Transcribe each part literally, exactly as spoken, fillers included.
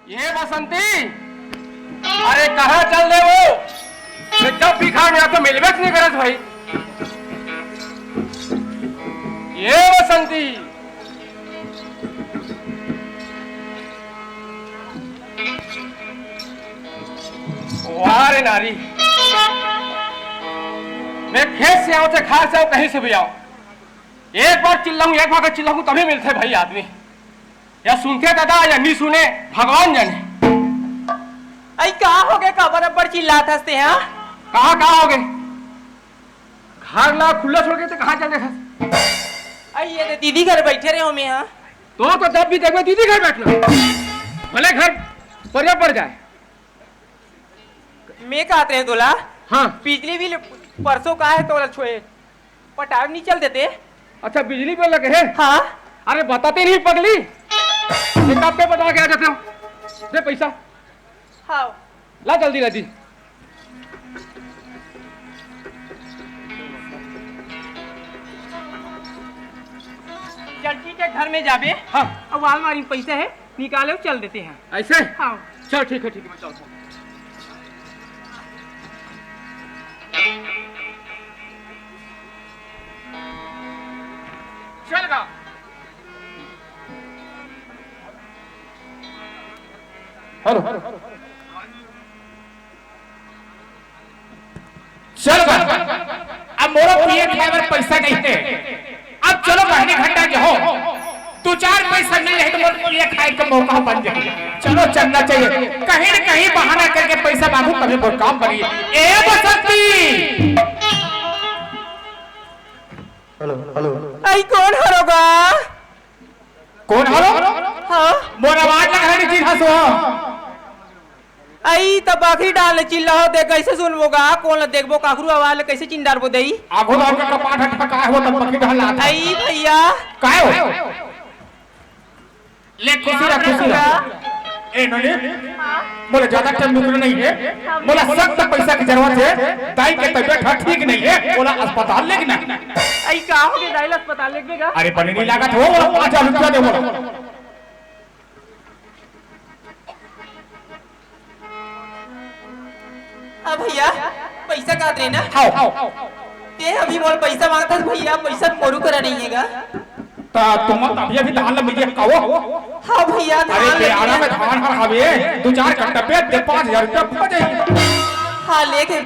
ये बसंती, अरे कहाँ चल दे वो? मैं जब भी घर में आतो मिलबे नहीं करत भाई। ये बसंती, वाह रे नारी, मैं खेत से आऊं चाहे खार से आऊं, कहीं से भी आऊं, एक बार चिल्लाऊं, एक बार चिल्लाऊं तभी मिलते भाई आदमी। या सुनते दादा या नहीं सुने, भगवान जाने। अई का हो गए, काबर अब्बड़ चिल्लात हस ते हा? कहाँ कहाँ हो गए? घर ला खुला छोड़ के तो कहाँ चल देथस? अई ये दे दीदी घर बैठे रहे हो मैं हा। तो तो जब भी देखबे दीदी घर बैठना, भले घर परिया पड़ जाए। मैं कहत रहे तोला, हाँ। बिजली बिल परसों का है तोला छोए पटावे नहीं चल देते। अच्छा, बिजली बिल लगे है? हाँ। अरे बताते नहीं पगली, एक हफ्ते बता के आ जाते हो। दे पैसा। हाँ। ला जल्दी ला दी। जल्दी के घर में जाबे। हाँ। अब अलमारी में पैसा है, निकाले चल देते हैं। ऐसे? हाँ। चल ठीक है, ठीक है, मैं चलता हूँ। चल गा। हेलो। चल बा, अब मोरो पिए खाए बर पैसा नहीं है। अब चलो बहनी घंटा जो हो, दो चार पैसा मिल रहे तो मोर पिए खाए का मौका बन जाए। चलो चलना चाहिए, कहीं न कहीं बहाना करके पैसा मांगू तभी मोर काम बनी। ए बसंती। Hello hello. आई कौन हरोगा? कौन हरो? हाँ। मोर आवाज लग रही थी हंसो। आई त बकरी डाल चिल्ला हो दे, कैसे सुनबो गा? कौन ल देखबो, काकरू आवाज ल कैसे चिन डारबो दई? आगो डाल के कपाट हट का हो तब बकरी डाल आता। आई भैया। काय हो? ले खुशी रख, खुशी रख। ए ननी, मोला ज्यादा टाइम रुकना नहीं है। मोला सख्त पैसा की जरूरत है। दाई के तबीयत ह ठीक नहीं है, मोला अस्पताल लेके ना। आई का हो गए दाई ल अस्पताल लेके गा? अरे बने नहीं लागत हो, मोला पाँच हजार रुपया दे मोला। अब भैया पैसा का देना? हाओ। ते अभी मोर पैसा मांगता भैया, पैसा मोरू करा नहीं है गा। त तुम अभी अभी धान ल मिलिए काओ। हाँ भैया अरे धान बेआरा में धान हर हवे दो चार कट्टा पे दे पाँच हजार रुपया खो जाई। हाँ लेके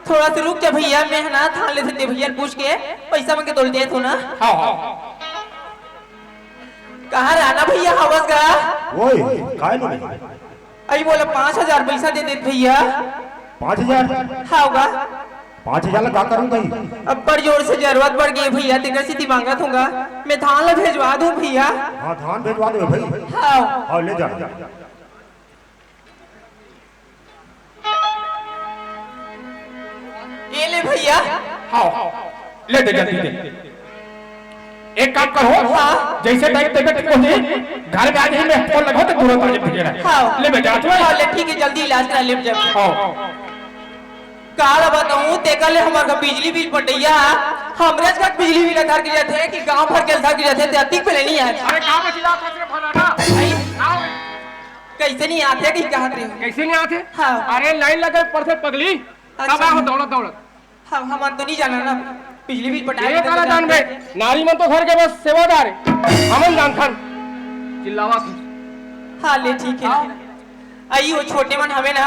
थोड़ा सा रुक जा भैया, मैं है ना धान ले सकते भैया पूछ के पैसा मांग के तोल दे तू ना। हाँ हाँ। कहाँ राना भैया हवस गा? ओए काय लो। अई मोला पाँच हजार पैसा दे देत भैया। पाँच हजार? हाँ गा। पाँच हजार ला का करूँ भाई? अब्बड़ जोर से जरूरत पड़ गई भैया, तेकर सेती मांगत हूँ गा। मैं धान ला भेजवा दूँ भैया। हाँ धान भेजवा दो भाई। हाँ। हाँ ले जा। ये ले भैया। हाँ, ले दे जल्दी दे। एक काम करो, हाँ। जैसे टाइम तबीयत ठीक होती, घर में आ जाइए, मैं फोन लगाओ तो तुरंत आ जाए भैया। हाँ। ले मैं जात हूँ। हाँ, ले ठीक है, जल्दी इलाज करा ले जब। हाँ। काल बताऊं, तेकर ले हमर का बिजली बिल पटैया, हमरे का बिजली बिल धर के जाथे कि गांव भर के धर के जाथे, ते अतिक पहले नहीं आए। अरे गांव में चिल्लात हस रे फलाना। आई। गांव में। कैसे नहीं आथे कि कहत रहे? कैसे नहीं आथे? हाँ। अरे लाइन लगे परथे पगली। अच्छा। तब आहो दौड़त दौड़त। हाँ, हमन तो नहीं जाना ना, बिजली बिल पटा ये काला जानबे, नारी मन तो घर के बस सेवादार है, हमन जानथन। चिल्लावा थे। हाँ ले ठीक है। हाँ। आई वो छोटे मन हवे ना।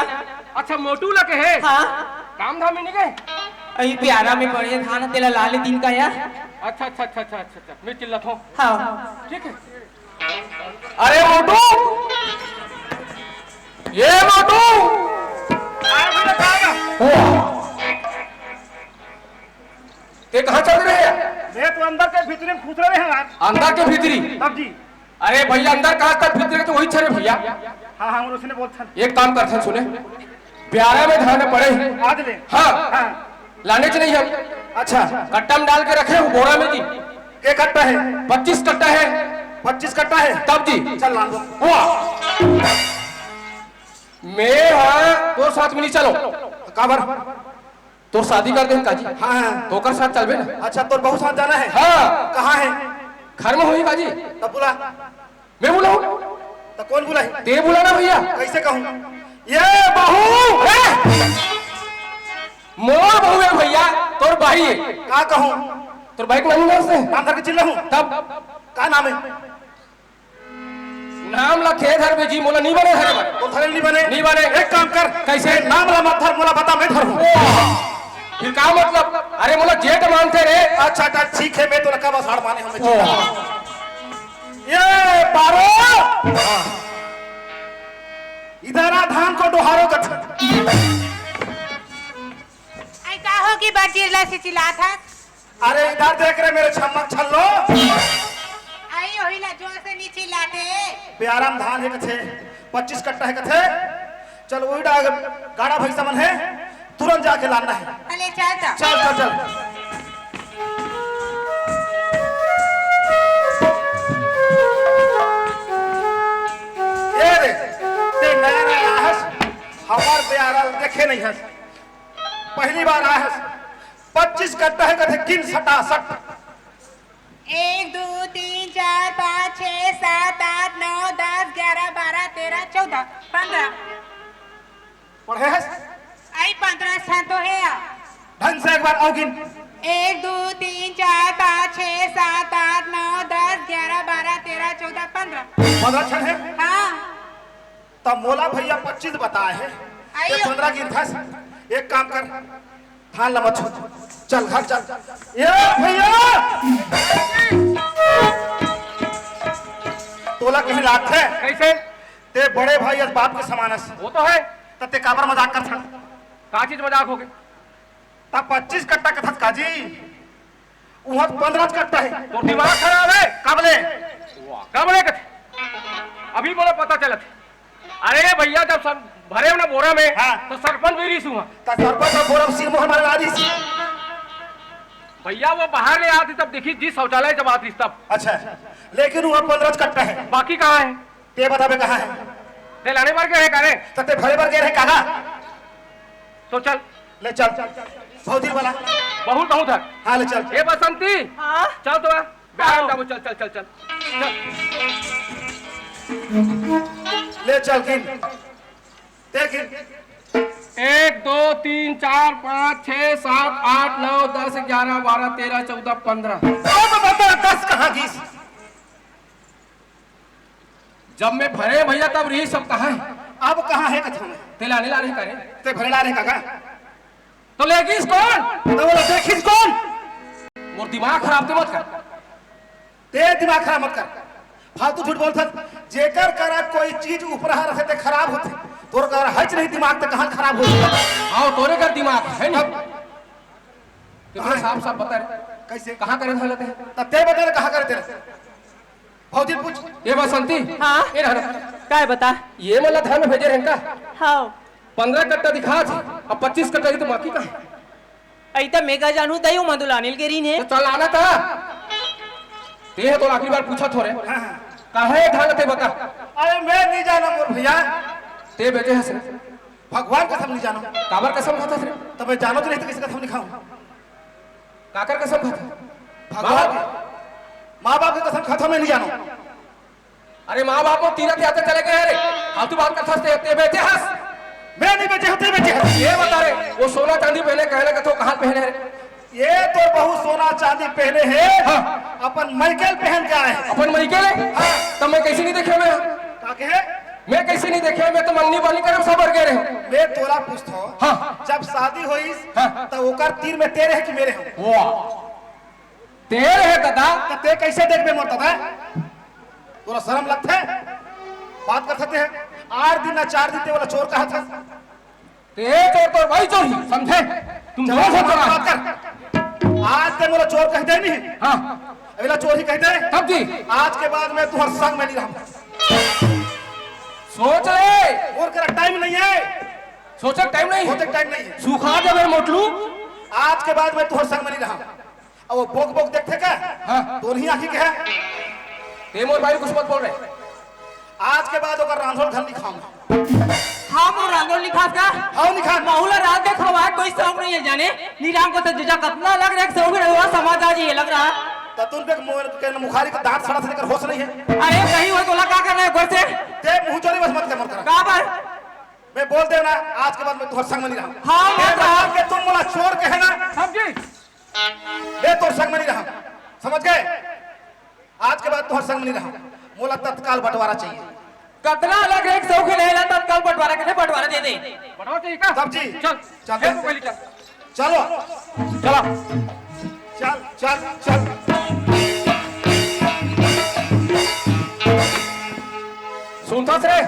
अच्छा मोटू लगे है। हाँ। काम धाम में नहीं गए। अई प्यारा में पड़े धान तेला लाले दिन का यार। अच्छा अच्छा अच्छा अच्छा अच्छा अच्छा, मैं चिल्लात हूँ। हाँ। ठीक है। अरे मोटू, ये मोटू, ते कहाँ चल रहे हैं? मैं तो अंदर के भीतरी में घुस रहे हैं यार। अंदर के भीतरी? तब जी। अरे भैया, अंदर कहाँ तक भीतरी तो वही छे रे भैया। हाँ हाँ, हम उसने बोलथन। एक काम करथन, सुने, प्यारा में धान पड़े हैं। आज ले। हाँ। हाँ। लाने च नहीं हम। अच्छा। कट्टा में डाल के रखे हूँ बोरा में जी। के कट्टा है? पच्चीस कट्टा है। पच्चीस कट्टा है? तब जी। चल लान दो। वाह। मैं हाँ तो साथ में नहीं चलो। काबर? तो शादी कर दे काजी। हाँ, हाँ। तो कर साथ चलबे ना। अच्छा, तोर बहू साथ जाना है? हाँ। कहाँ है? घर में होई काजी। तब बुला। मैं बुलाऊं? कौन बुलाही? ते बुला ना भैया। कैसे कहूँ? ये बहू! अरे! मोर बहू है भैया, तोर भाई है। का कहूँ? तोर भाई के नाम नहीं है? नाम धर के चिल्लाहूँ? तब? का नाम है? नाम ला के धरबे जी, मोला नहीं बने धरे बर। तो धरे नहीं बने? नहीं बने। एक काम कर। कैसे? नाम ला मत धर, मोला बता, मैं धरहूँ। ओ, फिर का मतलब? अरे मोला जेठ मानथे रे। अच्छा, अच्छा, ठीक है, मैं तो लगा बस हार माने हमें। ओ। ये पारो! हाँ। इधर आ, धान को डोहारो कथे। ऐसा हो कि बरजीर ला से चिल्लात हस? अरे इधर देख रे मेरे छम्मक छल्लो। आई ओही ला जोर से नी चिल्लाते। प्यारा म धान हे कथे, पच्चीस कट्टा हे कथे। चल उही डा गाड़ा भैंसा मन हे, तुरंत जाके लाना हे। अले चल तो। चल, चल, चल। ए रे, ते नया नया हस, हमार प्यारा देखे नहीं हस। पहली बार आए हस, पच्चीस कट्टा हे कथे, गिन सटासट। एक, दू, तीन, चार, पाँच, छः, सात, आठ, नौ, दस, ग्यारह, बारह, तेरह, चौदह, पन्द्रह। पढ़े हस? आई पन्द्रह छन तो हे आ। ढंग से एक बार अउ गिन। एक, दू, तीन, चार, पाँच, छः, सात, आठ, नौ, दस, ग्यारह, बारह, तेरह, चौदह, पन्द्रह। पन्द्रह छन हे? हाँ। तब मोला भैया पच्चीस बताए हे, आइयो। ते पन्द्रह गिनथस। एक काम कर, धान ला मत छू, चल घर चल। ए भैया, तोला कहीं लागथे? कैसे? ते बड़े भाई अस, बाप के समान अस। वो तो है। त ते काबर मजाक करथस? का चीज मजाक हो गई? त पच्चीस कट्टा कथस का जी? उहाँ तो पन्द्रह कट्टा हे। तोर दिमाग खराब हे। कब ले? वाह, कब ले कथे? अभी मोला पता चलत हे। अरे भैया, जब सब भरे हो ना बोरा में, हाँ। तो सरपंच भी रहिस उहाँ। त सरपंच अउ बोरा में सिरमोहर मारे ला दिस। भैया, वो बाहर ले आती तब देखी जी, शौचालय जब आती तब। अच्छा, लेकिन उहाँ पन्द्रह कट्टा हे। बाकी कहाँ हे? ते बताबे कहाँ हे? ते लाने बर गे रहे का रे? त ते भरे बर गे रहे कागा? तो चल। ले चल। भौजी वाला। बहुत, बहुत हे। हाँ, ले चल। ए बसंती। हाँ? चल तो आ। बाहर आओ। जाबो, चल, चल, चल, चल। चल। ले चल, गिन। ते गिन। एक, दो, तीन, चार, पाँच, छः, सात, आठ, नौ, दस, ग्यारह, बारह, तेरह, चौदह, पन्द्रह। अब बता, दस कहाँ गिस? जब मैं भरे भैया तब रहिस, सब कहाँ हे? अब कहाँ हे कथों में? ते लाने ला रहे का रे? ते भरे ला रहे कागा? तो लेगिस कौन? तो बोला देखिस कौन? मोर दिमाग खराब ते मत कर। ते दिमाग खराब मत कर। फालतू झूठ बोलथस। जेकर करा कोई चीज उपराहा रथे ते खराब होथे। तोर करा हेच नहीं दिमाग ते कहाँ खराब होथे? हाँ, तोरे कर दिमाग हे नहीं। तब ते कहाँ हे? साफ साफ बता रे। कैसे? कहाँ करे धान ला ते? तब ते बता रे कहाँ करे तेरे? भौजी पूछ। ए बसंती। हाँ? ए रहना। काय बता? ये मन ला धान में भेजे रहेन का? हाँ। पन्द्रह कट्टा दिखाथे, अब पच्चीस कट्टा ही तो बाकी का हे? अई त मैं का जानहूँ, तई ओ मधुलानिल के रीन हे। तो चल आना था। ते हे तो आखिरी बार पूछत हों रे। हाँ, हाँ। कहाँ हे धान ते बता? अरे मैं नहीं जानों मोर भैया। ते बेचे हस रे। भगवान कसम नहीं जानों। काबर कसम खाथस रे? तब मैं जानों तो नहीं तो किसी कसम नहीं खाऊँ। काकर कसम खाथस? भगवान। माँ बाप के कसम खाथों, मैं नहीं जानों। अरे माँ बाप वो तीरथ यात्रा चले गए हे रे, फालतू बात करथस ते, ते बेचे हस? मैं नहीं बेचे हों, ते बेचे हस। ये बता रे, वो सोना चांदी पहने, कहना कथों कहाँ पहने हे रे? ये तो बहुत सोना चांदी पहने हे, हाँ। अपन मइके ल पहन के आए हे। अपन मइके ले? हाँ। तब मैं कैसे नहीं देखे मैं? का कहे? मैं कैसे नहीं देखे? मैं तो मंगनी बानी करम सब बर गे रहेंव। मैं तोला पूछथों, हाँ। जब शादी होइस, हाँ। तब ओकर तीर में ते रहे कि मैं रहेंव? वाह। ते रहे दादा। त ते कैसे देखबे मोर दादा? तोला शरम लगथे? बात करथस ते। आठ दिन ना चार दिन ते ओला चोर कहथस। ते चोर तोर भाई चोर ही, समझे? तुम चल, दोनों से चोर बात कर। आज ते मोला चोर कहि दे नहीं। हाँ। अगला चोर ही कहि दे। तब जी। आज के बाद मैं तुँहर संग में नहीं रहूँ। सोच रे। मोर करा टाइम नहीं हे। सोचे टाइम नहीं हे। सोचे टाइम नहीं हे। सुखा जाबे मोटलू। आज के बाद मैं तुँहर संग में नहीं रहूँ। अब वो बोक बोक देखथे का? हाँ। तो नहीं आखी के हे। ते मोर बारे कुछ मत बोल रे। आज के बाद ओकर रांधल घर नहीं खाऊँ। हाँ, मोर रांधल नहीं खास का? हाँ, नहीं खान। महू ला रांध दे खवाए कोई शौक नहीं हे जाने। नीलाम को तो जीजा कतना लग रहे, शौक रहे, वो समझ आ जाइए लग रहा। त तुन पे मोर के मुखारी के दांत सड़ा से लेकर होश नहीं है। अरे कहीं हो तो लगा कर रहे घर से। ते मुंह चोरी बस मत कर मोर करा। का बात? मैं बोल दे ना, आज के बाद मैं तुहर संग में नहीं रहूं। हाँ, मैं मत रहा। मतलब के तुम मोला चोर कहे ना। समझी? मैं तोर संग में नहीं रहूं। समझ गए? आज के बाद तुहर संग में नहीं रहूं। मोला तत्काल बंटवारा चाहिए। कतना अलग एक सौ के लेला तत्काल बंटवारा, कितने बंटवारा दे दे? बंटवारा चाहिए का? तब जी। चल। चल। चलो। चला। चल, चल, चल। सुनथस रे,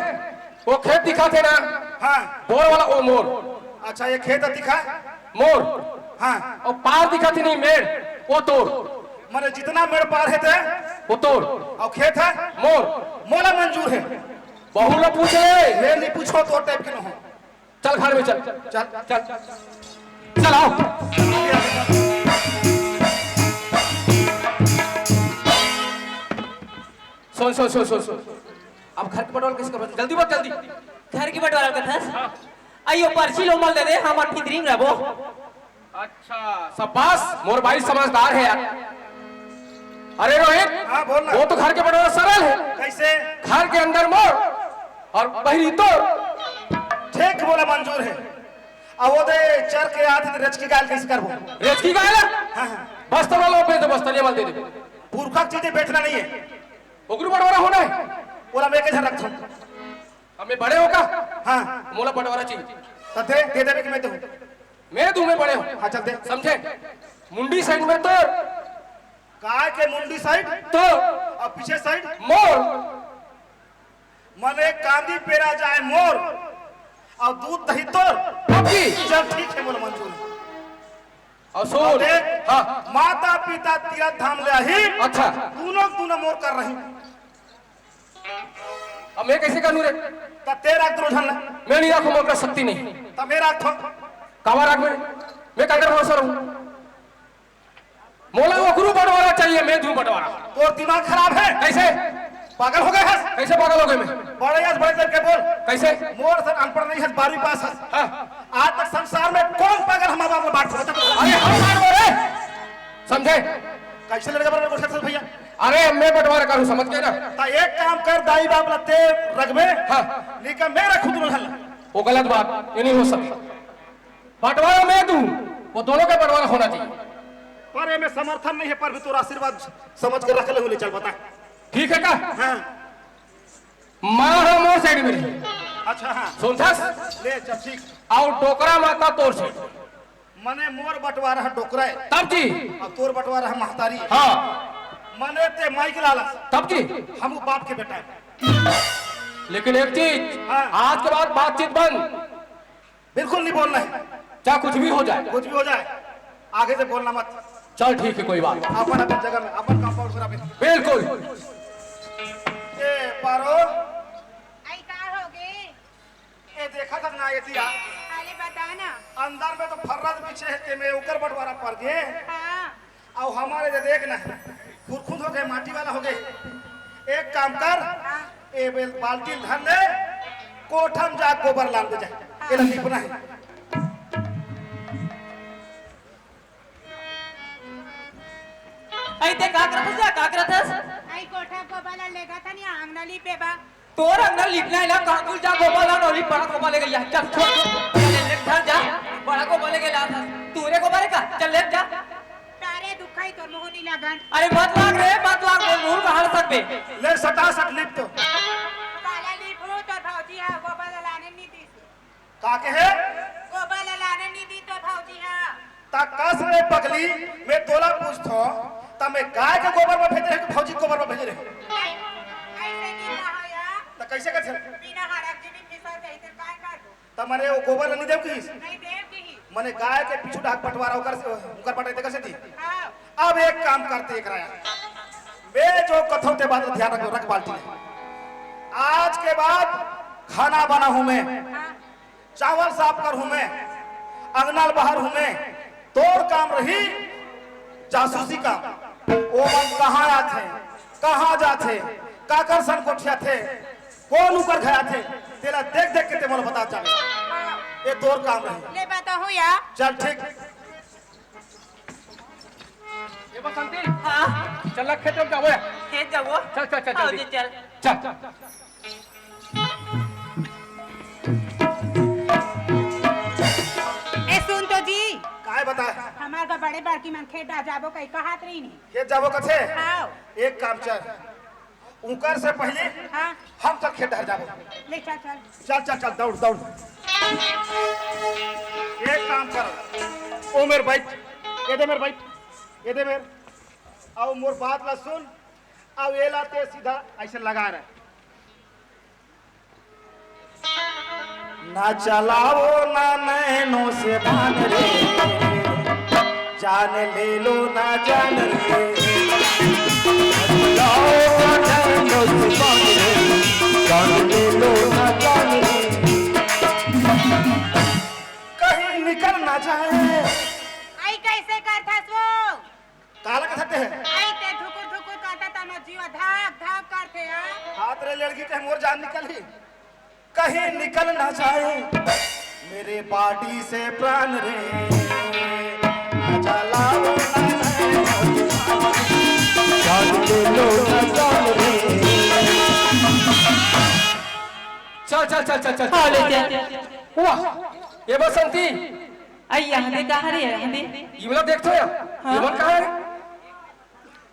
वो खेत दिखाथे ना? हाँ। बोर वाला वो मोर। अच्छा, ये खेत दिखा? मोर। हाँ। अउ पार दिखाथे नहीं मेड़, वो तोर। माने जितना मेड़ पार हे ते? वो तोर। अउ खेत हे? मोर। मोला मंजूर हे। बहू ला पूछ ले। ये नहीं पूछो, तोर टाइप के न हो। चल घर में चल। चल। चल। चल आओ। सुन, सुन, सुन, सुन, सुन। अब घर के बंटवारा कैसे करबो? जल्दी बोल, जल्दी। घर के बंटवारा कथस? हाँ। अइयो पर्ची ल ओमन दे दे, हमन फिंदरी में रहबो। अच्छा, शाबाश, मोर भाई समझदार है यार। अरे रोहित, हाँ, बोल ना। वो तो घर के बंटवारा सरल है। कैसे? घर के अंदर मोर और बहिरी तोर। ठीक बोला, मंजूर है। अब वो दे चर के आत हे त रेचकी गाय ल कैसे करबो? रेचकी गाय ला? हाँ, हाँ। बस्तर वाला पे तो बस्तर ये वाला दे दे। पुरखा के चीजें बेचना नहीं है। ओकरू बंटवारा होना है। बोला मैं के झन रखथूं। अब मैं बड़े हों का? हाँ। मोला बंटवारा चाहिए। त दे, दे देबे कि मैं दूं? मैं दूं, मैं बड़े हों। हाँ, चल दे। समझे? मुंडी साइड में तोर। काय के मुंडी साइड? तोर। अब पीछे साइड? मोर। मने कांदी पेरा जाए मोर, अउ दूध दही तोर। पक्की। चल ठीक है, मोला मंजूर। अउ सुन। अउ देख, हाँ। माता पिता तीरथ धाम ले आही। अच्छा। दूनों दूनों मोर कर रही। अब मैं कैसे करूँ रे? त तेरा दूनों झन ला। मैं नहीं रखूँ, मोर करा शक्ति नहीं। त मैं रखथों। काबर रखबे? मैं काकर भरोसा रहूँ? मोला ओकरू बंटवारा चाहिए, मैं दूं बंटवारा। तोर दिमाग खराब है? कैसे? पागल हो गए हस? कैसे पागल हो गए मैं? बड़े हस, बड़े करके बोल। कैसे? मोर सन अनपढ़ नहीं हस, बारहवीं पास हस। हाँ। आज तक संसार में कौन पागल हमारे बाप में बांट सकता? अरे हम बांटबो रे। समझे? कैसे लड़का बराबर गोठा से भैया? अरे मैं बंटवारा करूँ, समझ गए ना? त एक काम कर, दाई बाप ला ते रखबे। हाँ। नहीं का मैं रखूँ दूनों झन ला। वो गलत बात, ये नहीं हो सकता। बंटवारा मैं दूं, वो दोनों का बंटवारा होना चाहिए। पर एमे समर्थन नहीं है, पर भी तोर आशीर्वाद समझ के रख ले, ले चल बता। ठीक है का? हाँ। माँ ह मोर साइड में रही। अच्छा, हाँ। सुनथस? ले चल, ठीक। अउ डोकरा माता तोर साइड। मने मोर बंटवारा ह डोकरा है। तब जी। अब तोर बंटवारा ह महतारी है। हाँ। मने ते माई के लालच। तब जी। हम वो बाप के बेटा है। लेकिन एक चीज, हाँ। आज के बाद बातचीत बंद। बिल्कुल नहीं बोलना है। चाहे कुछ भी हो जाए। कुछ भी हो जाए, आगे से बोलना मत। चल ठीक है, कोई बात नहीं। अपन अपन जगह में, अपन कंपाउंड में रख। बिल्कुल। ए पारो, आई का होगे? ए देखा था ना ये तिया। अरे बता ना। अंदर में तो फर्रत बिछे है, ते में ओकर बंटवारा पर गे। हाँ। अउ हमर ए दे देख ना, खुरखुर हो गए, माटी वाला हो गए। एक काम कर, हाँ। ए बेल बाल्टी ल धर ले, कोठा म जा गोबर लान दे जा। हाँ। एला लिपना है। अई ते का करत हस या का करत हस? अई कोठा गोबर ला लेगत हन या अंगना लिपे बा। तोर अंगना लिपना है ना, काकुल जा गोबर ला नौली बड़ा गोबर ले गया। चल छोड़, चल ले घर जा, बड़ा गोबर ले गया था। तू रे गोबर का, चल ले जा। तारे दुखाई तोर मोहनी लगन। अरे मत लाग रे, मत लाग, मोर मुंह बाहर सकबे। ले सटा सट लिप तो। काला लिप हो तोर भौजी हा गोबर ला लाने नी दीस। का कहे? गोबर ला लाने नी दी तोर भौजी हा। त कस रे पगली, मैं तोला पूछथों, त मैं गाय के गोबर म भेजे रहे कि भौजी के गोबर म भेजे रहे? ऐसे नहीं कहा या। त कैसे करथे? बिना हड़क जी भी फिसल जाई, ते काय करबो? त मने वो गोबर ल नहीं देव किहिस? नहीं देव किहिस। मने गाय के पीछू डाक बंटवारा ओकर से, ओकर बंटाई तेकर सेती? हाँ। अब एक काम करते एकरा यार। मैं जो कथों ते बात ध्यान रख, रख बाल्टी ले। आज के बाद खाना बनाहूं मैं। हाँ। चावल साफ करहूं मैं, अंगना ल बहारहूं मैं, तोर काम रही जासूसी काम। ओमन कहां आथे, कहां जाथे, काकर सन गोठियाथे, कोन उकर घर आथे, तेला देख देख के ते मोला बता जाबे। ये तोर काम रही। ले बताहूं या। चल ठीक। ये बसंती, हाँ। चल ना, खेत में जाबो। खेत जाबो? चल, चल, चल, हाँ, जल्दी। जी, चल। चल। ए, सुन तो जी। काय बताय? हमार का बड़े बड़की मन खेत आ जाबो कही कहत रही नी। खेत जाबो कथे? हाँ। एक काम चल, उकर से पहले हाँ। हम चल खेत डहर जाबो। ले चल, चल। चल, चल, चल, दौड़, दौड़। एक काम कर, ओ मेर बैठ, एदे मेर बैठ, एदे मेर। अउ मोर बात ला सुन, अउ एला ते सीधा अइसे लगा रहे। ना चलाओ ना नैनों से बान रे, जान ले लो ना जान रे। ना चलाओ ना नैनों से बान रे, जान ले लो ना जान रे। कहीं निकल ना जाए। आई कैसे करथस वो? काला कथते हैं? आई ते ठुकुर ठुकुर करता ता मोर जीवा धक धक करथे यार। हाथ रे लड़की के मोर जान निकल ही, कहीं निकल ना जाए मेरे बॉडी से प्राण रे। ना चलाओ ना जान ले लो ना जान रे। चल, चल, चल, चल, चल। हाँ, ले चल। वाह, ये बसंती। आई, यहाँ दे, कहाँ रे, यहाँ दे? इमला देख तो या। हाँ। इमन कहाँ है?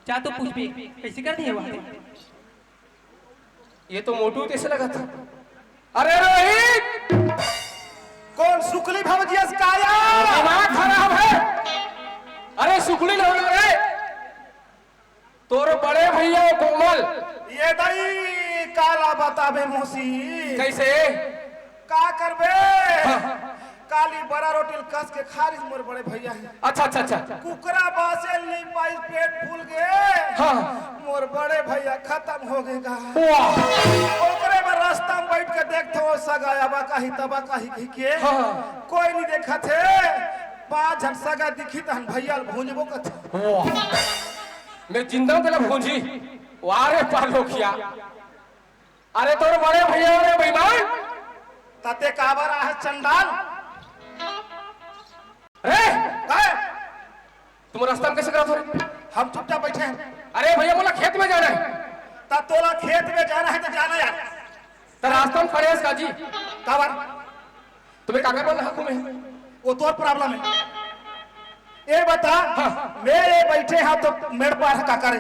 जा तो पूछ भी, कैसे कर दिए वहाँ पे? ये तो मोटू जैसे लगा था। अरे रोहित! कौन सुकली भवजियस काया? दिमाग खराब है। अरे सुकली नहीं रे। तोर बड़े भैया कोमल। ये दई काला बताबे मौसी। कैसे? का करबे? हाँ। काली बड़ा रोटी ल कस के खा रही मोर बड़े भैया है। अच्छा, अच्छा, अच्छा। कुकरा बासे नहीं पाई, पेट फूल गए। हाँ। मोर बड़े भैया खत्म हो गए का। वाह। ओकरे में रास्ता में बैठ के देखते हो सगा आबा काही तबा काही कही के। हाँ। कोई नहीं देखा थे। पाँच झन सगा दिखी तहन भैया ल भूंजबो कथे। वाह। मैं जिंदा तेला भूंजी। वाह रे पालोखिया। अरे तोर बड़े भैया रे बेईमान। तते काबर आहे चंडाल? रे, काय? तुम रास्ता में कैसे करत हो रे? हम चुपचाप बैठे हैं। अरे भैया, मोला खेत में जाना है। ता तोला खेत में जाना है तो जाना यार। ता रास्ता में खड़े हैं काजी। काबर? तुम्हें काका बोलना हक में? वो तोर प्रॉब्लम है। ये बता, हाँ। मैं ये बैठे हाँ तो मेड़ पार काका रे।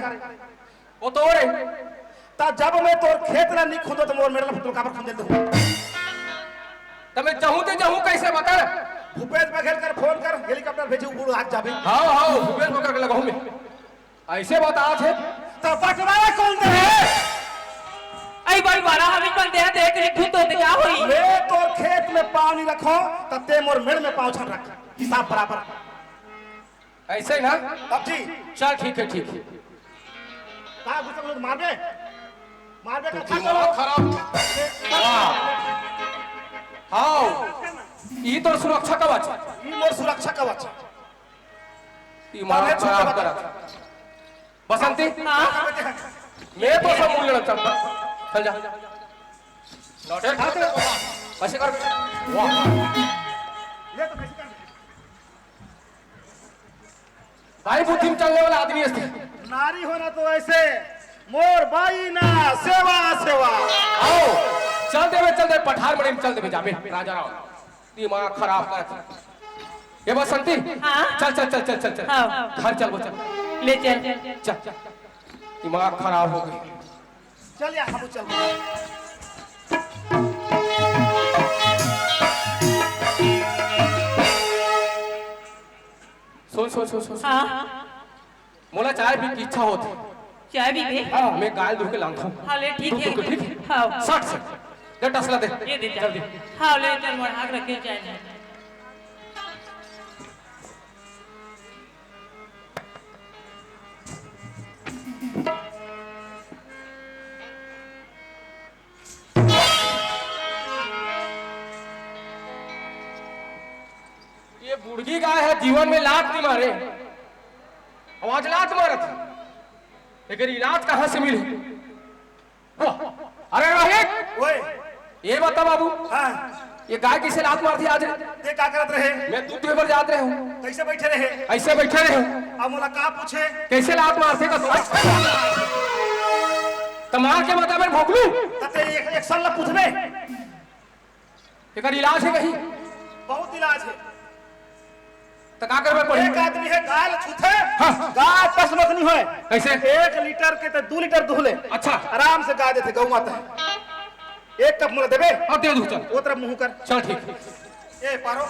वो तो रे। ता जब मैं तोर खेत ला नहीं खुदो तो मोर मेड़ ला फुटबॉल काबर खुंदे दो। तो मैं जाहूं ते जाहूं कैसे बता? भूपेश बघेल कर फोन कर, हेलीकॉप्टर भेजू, उड़ आग जाबे। हाँ, हाँ, भूपेश बघेल कर लगाऊं मैं। ऐसे बता थे। तो बंटवारा कौन दे है? आई बंटवारा हम ही कौन दे है, देख ली खुद तो क्या हुई? मैं तोर खेत में पाँव नहीं रखो, तब ते मोर मेड़ में पाँव छन रख। हिसाब बराबर। ऐसे ही ना? तब जी। चल ठीक है, ठीक है। का गुस्सा गुस्सा मार दे। मार दे तो का दिमाग खराब। वाह। हाँ। ई तोर सुरक्षा कवच। ई मोर सुरक्षा कवच। दिमाग तबे खराब छोटा करत। बसंती। हाँ। मैं तो सब मूल लड़क चलता। चल जा। लौटे। हाँ, तो ऐसे कर। वाह। ले तो कैसे कर? भाई बुद्धि में चलने वाला आदमी है। नारी होना तो ऐसे, मोर बाई ना, सेवा, सेवा। आओ, चल देवे, चल दे, पठार मणि में चल देवे, जाबे, राजा राव। दिमाग खराब कर। ये बसंती, हाँ। चल, चल, चल, चल, चल, चल। हाँ। घर चल, वो चल। ले चल। चल, चल। दिमाग खराब हो गई। चल यार, हम चल। सुन, सुन, सुन, सुन, सुन। हाँ। मोला चाय पी की इच्छा होत हे। चाय पीबे? हाँ, मैं गाय दूध के लानथों। हाँ, ले, ठीक हे। दूध के, ठीक हे? हाँ। सट से। ले, टसला दे। ये दे, जल्दी। हाँ, ले, चल, मोर हाथ रख के चाय ले। ये बुढ़गी गाय हे, जीवन में लात नहीं मारे, अउ आज लात मारत हे। एकर इलाज कहाँ से मिले? वाह! अरे रोहित, ओए। ये बता बाबू, हाँ। ये गाय कइसे लात मारथे आज रे? ते का करत रहे? मैं दूध दुहे बर जात रहे हूँ। कइसे बइठे रहे? अइसे बइठे रहे हूँ। अब मोला का पूछे? कइसे लात मारथे का? त मार के बता, मैं भोंक लूँ। त ते एक, एक साल ला पूछबे? एकर इलाज हे कहीं? बहुत इलाज हे। त का करबे पड़ी? एक आदमी हे, गाय ल छूथे, हाँ। गाय पस मत नहीं होय। कइसे? एक लीटर के ते दू लीटर दूह ले। अच्छा। आराम से गाय देथे, गऊ माता हे। एक कप मोला देबे? हाँ, दे दूँ, चल। ओ तरफ मुँह कर। चल, ठीक। ए, पारो,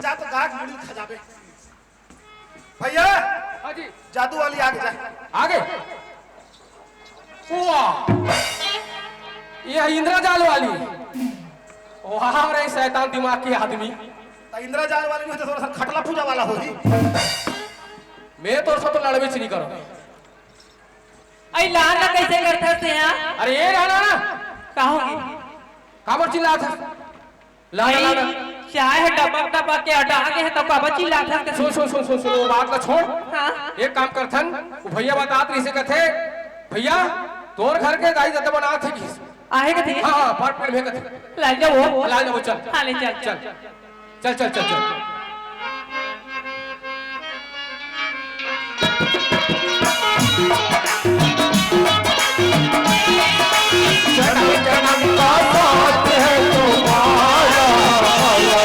जा तो गाय के मुड़ी खा जाबे। भइया, हाँ जी। जादू वाली आगे जा। आगे? वाह, ये है इंद्रजाल वाली। वाह रे शैतान दिमाग के आदमी। त इंद्रजाल वाली में तो थोड़ा सा खटला पूजा वाला होही। मैं तो सब तो लड़बे च नहीं करो। अई लान ला कइसे करथस तेहा? अरे ये रहना ना। का होगे? काबर चिल्लात हस? लाना, भाई, लाना। चाय ह टपक टपक के अटा गे हे, त काबर चिल्लात हस? सुन, सुन, सुन, सुन, सुन, वो बात ला छोड़। हाँ। एक काम करथन, वो भइया बतात रहिसे कथे, "भइया, तोर घर के दाई ददा बनात हे किस?" आहे कथे? हाँ, हाँ, पाट पेड़ में कथे। ला जा वो। ला जा वो, चल। हाँ, ले चल। चल, चल, चल, चल, चल। जन्म जन्म का साथ है तुम्हारा, हमारा।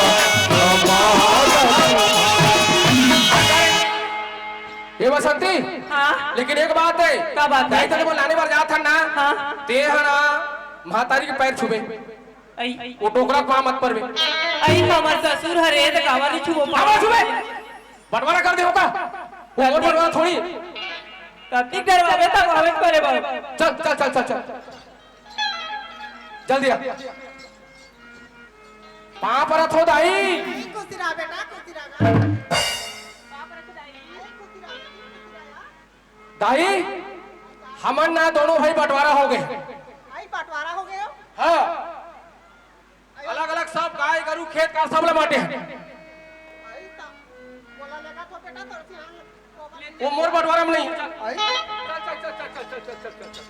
ए बसंती, हाँ? लेकिन एक बात हे। का बात हे? दाई ददा मन लाने बर जात हन ना, हाँ। ते ह ना महतारी के पैर छूबे। अई। वो डोकरा के पाँव मत परबे। अई, हमर ससुर हरे, त काबर नहीं छूबो पाँव? काबर छूबे? बंटवारा कर दे होगा। वो मोर बंटवारा थोड़ी। तब तक डरवाबे, तब आवे करे बाबू। चल, चल, चल, चल, चल। जल्दी आ। पाँव परत हों दाई। खुशी रहा बेटा, खुशी रहा। दाई, हमन ना दोनों भाई बंटवारा हो गे। भाई बंटवारा हो गे हो? हाँ। अलग-अलग सब गाय, गरू, खेत का सब ल बांटे हे। आई त, बोला लेगा तो बेटा तोर से आन वो मोर बंटवारा में नहीं। आई? चल, चल, चल।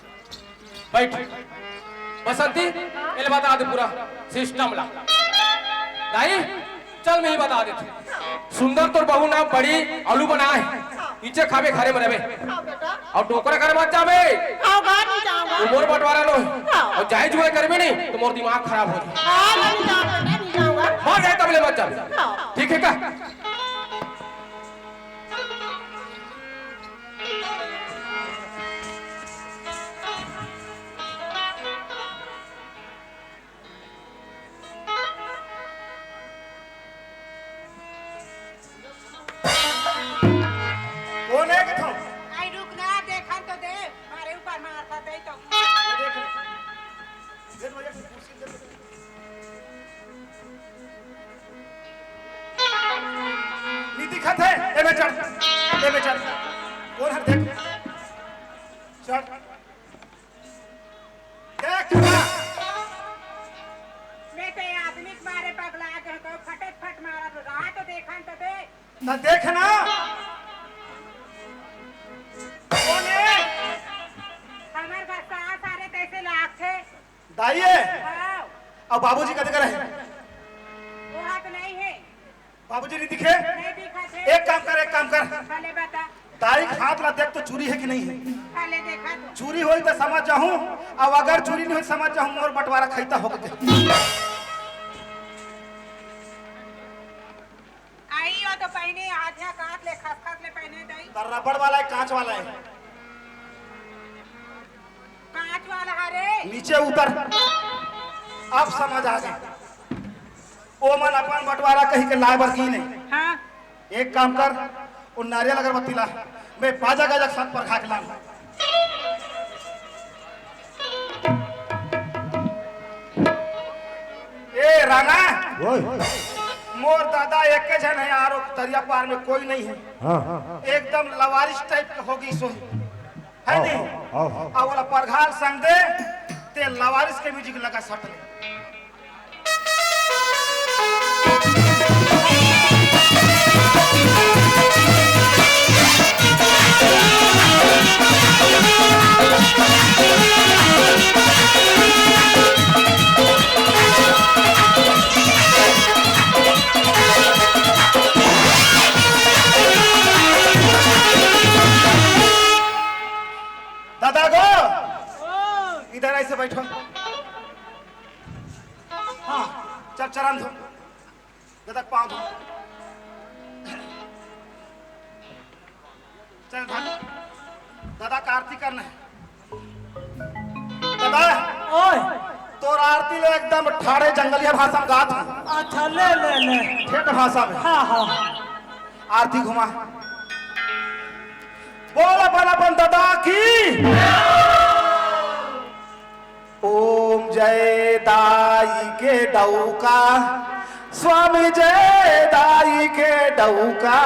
बैठ। बसंती, एला बता दे पूरा system ला। दाई, चल मैं ही बता देथों। सुंदर तोर बहू ना बड़ी आलू बनाए हे। नीचे खाबे, घरे में रहबे। हाँ बेटा। अउ डोकरा घर मत जाबे। हाँ, घर नहीं जाऊंगा। वो मोर बंटवारा नो हे। हाँ। अउ जाए जुआए करबे नहीं, त मोर दिमाग खराब हो जाए। हाँ, नहीं जाऊंगा बेटा, नहीं जाऊंगा। मर जाए तब ले मत जाबे। हाँ। ठीक हे का? कोन हे कथों? आई रुक ना, देखन तो दे, मारे ऊपर मारता दे तो। ये देख। देख भैया, कुर्सी देख। नहीं दिखत हे, एमे चढ़, एमे चढ़। कोन हर देख। चढ़। देख ना। मैं तो ये आदमी के मारे पगला के तो फटक फट मारा तो रहा तो देखन तो दे। ना देख ना। कोन हे? हमर बस्ता सारे तैसे लागथे। दाई हे? हाँ। अउ बाबूजी कते करे हे? वो हाथ नहीं हे। बाबूजी नहीं दिखे? नहीं दिखत हे। एक काम कर, एक काम कर। भले बता। दाई के हाथ ला देख तो चूरी हे कि नहीं हे? भले देखा तो। चूरी होई तो समझ जाहूं, अउ अगर चूरी नहीं होई समझ जाहूं, मोर बंटवारा खैता हो गए। आई हो तो पहिने आधा कांच ले, खसखस ले पहिने दई। त रबड़ वाला हे, कांच वाला हे? कांच वाला हरे। नीचे उतर, अब समझ आ गे। ओमन अपन बंटवारा कहि के लाए बर गिन हे। हाँ। एक काम कर, वो नारियल अगरबत्ती ला, मैं बाजा गाजा के साथ परघा के लान। ए राना, ओए। मोर दादा एके झन हे यार, वो तरिया पार में कोई नहीं हे। हाँ। एकदम लवारिस type के हो गइस हे। हे नहीं? हाँ, हाँ, हाँ। अउ ओला परघा ल संग दे, ते लवारिस के music लगा सट ले। चल, दादा का आरती करना है। दादा, ओए। तोर आरती ले एकदम ठाड़े जंगलिया भाषा में गात हूँ। अच्छा, ले, ले, ले। ठेठ भाषा में। हाँ, हाँ। आरती घुमा। बोल अपन, अपन दादा की। ओम जय दाई के डौका, स्वामी जय दाई के डौका।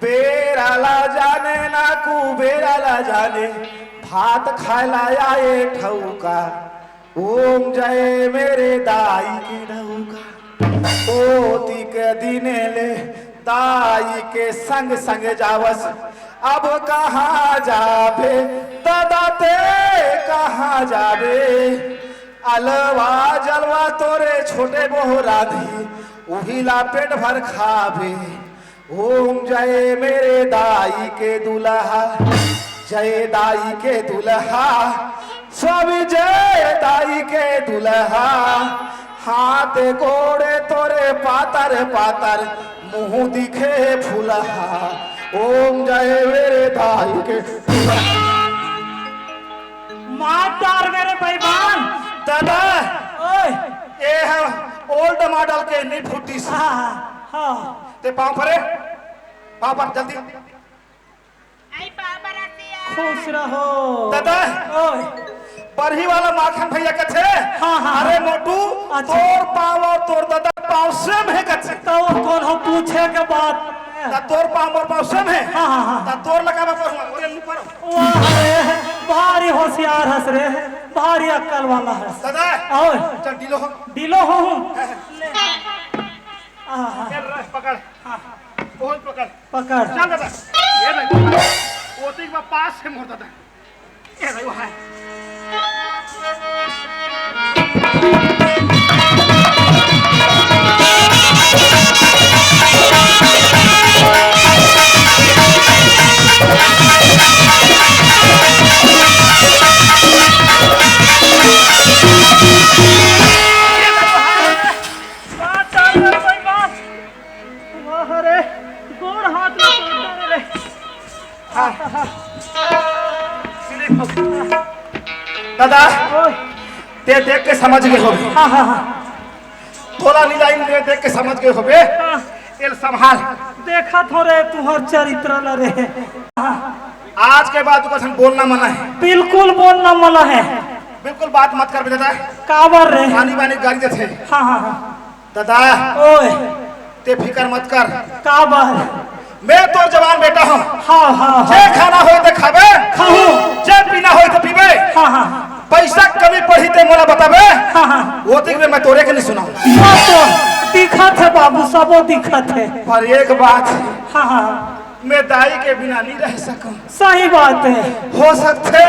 बेरा ला जाने ना कुबेरा ला जाने, भात खाए ला आए ठौका। ओम जय मेरे दाई के डौका। ओती के दिने ले दाई के संग संग जावस। अब कहाँ जाबे दादा ते, कहाँ जाबे? अलवा जलवा तोरे छोटे बोहरा दी, उही ला पेट भर खाबे। ओम जय मेरे दाई के दुल्हा, जय दाई के दुल्हा, सब जय दाई के दुल्हा। हाथ गोड़े तोरे पातर पातर, मुंह दिखे फुलहा। ओम जय मेरे दाई के दुल्हा। मार डार मेरे बेईमान। दादा, ओए। ए है ओल्ड मॉडल के नहीं फुटिस। हाँ, हाँ। ते पाँव परे, पाँव पर जल्दी। आई पाँव पर आती है। खुश रहो। दादा, ओए। बरही वाला माखन भैया कथे, हाँ, हाँ, अरे हाँ। मोटू, अच्छा। तोर पाँव और तोर दादा पाँव सेम है कथे। तो वो कौन हो पूछे के बात? ता तोर पाँव मोर पाँव सेम है। हाँ, हाँ, हाँ। ता तोर लगा मैं पढ़ूंगा, ओरे नहीं पढ़ो। वाह रे, भारी होशियार हस रे, भारी अक्कल वाला हस। दादा, ओए। चल, डीलो हो। डीलो हो। हाँ। ले। आहा। चल रे, पकड़। हाँ। बहुत पकड़। पकड़। चल दादा। ये भाई, वो तो एक बार पास है मोर दादा। ये भाई, वो है। बात कर रे भाई, बात। वाह रे, गोड़ हाथ में तोड़ डाले रे। हाँ। स्लिप हो गया। दादा, ओए। ते देख के समझ गए हो। हाँ, हाँ, हाँ। तोला नी लाइन दे देख के समझ गए हो बे। हाँ। एल संभाल। देखा थो रे तुहर चरित्र ला रे। हाँ। आज के बाद तुका संग बोलना मना है। बिल्कुल बोलना मना है। बिल्कुल बात मत कर बे दादा। काबर रे? पानी पानी गाड़ी देथे। हाँ, हाँ, हाँ। दादा, ओए। ते फिकर मत कर। काबर? मैं तोर जवान बेटा हूँ। हाँ, हाँ, हाँ। जे खाना होय ते खाबे। खाहूँ। जे पीना होय ते पीबे। हाँ, हाँ। पैसा कमी पड़ही ते मोला बताबे। हाँ, हाँ। ओतिक में मैं तोरे के नहीं सुनाऊँ। बात तो दिखत है बाबू, सबो दिखत है। पर एक बात। हाँ, हाँ। मैं दाई के बिना नहीं रह सकूं। सही बात है। हो सकथे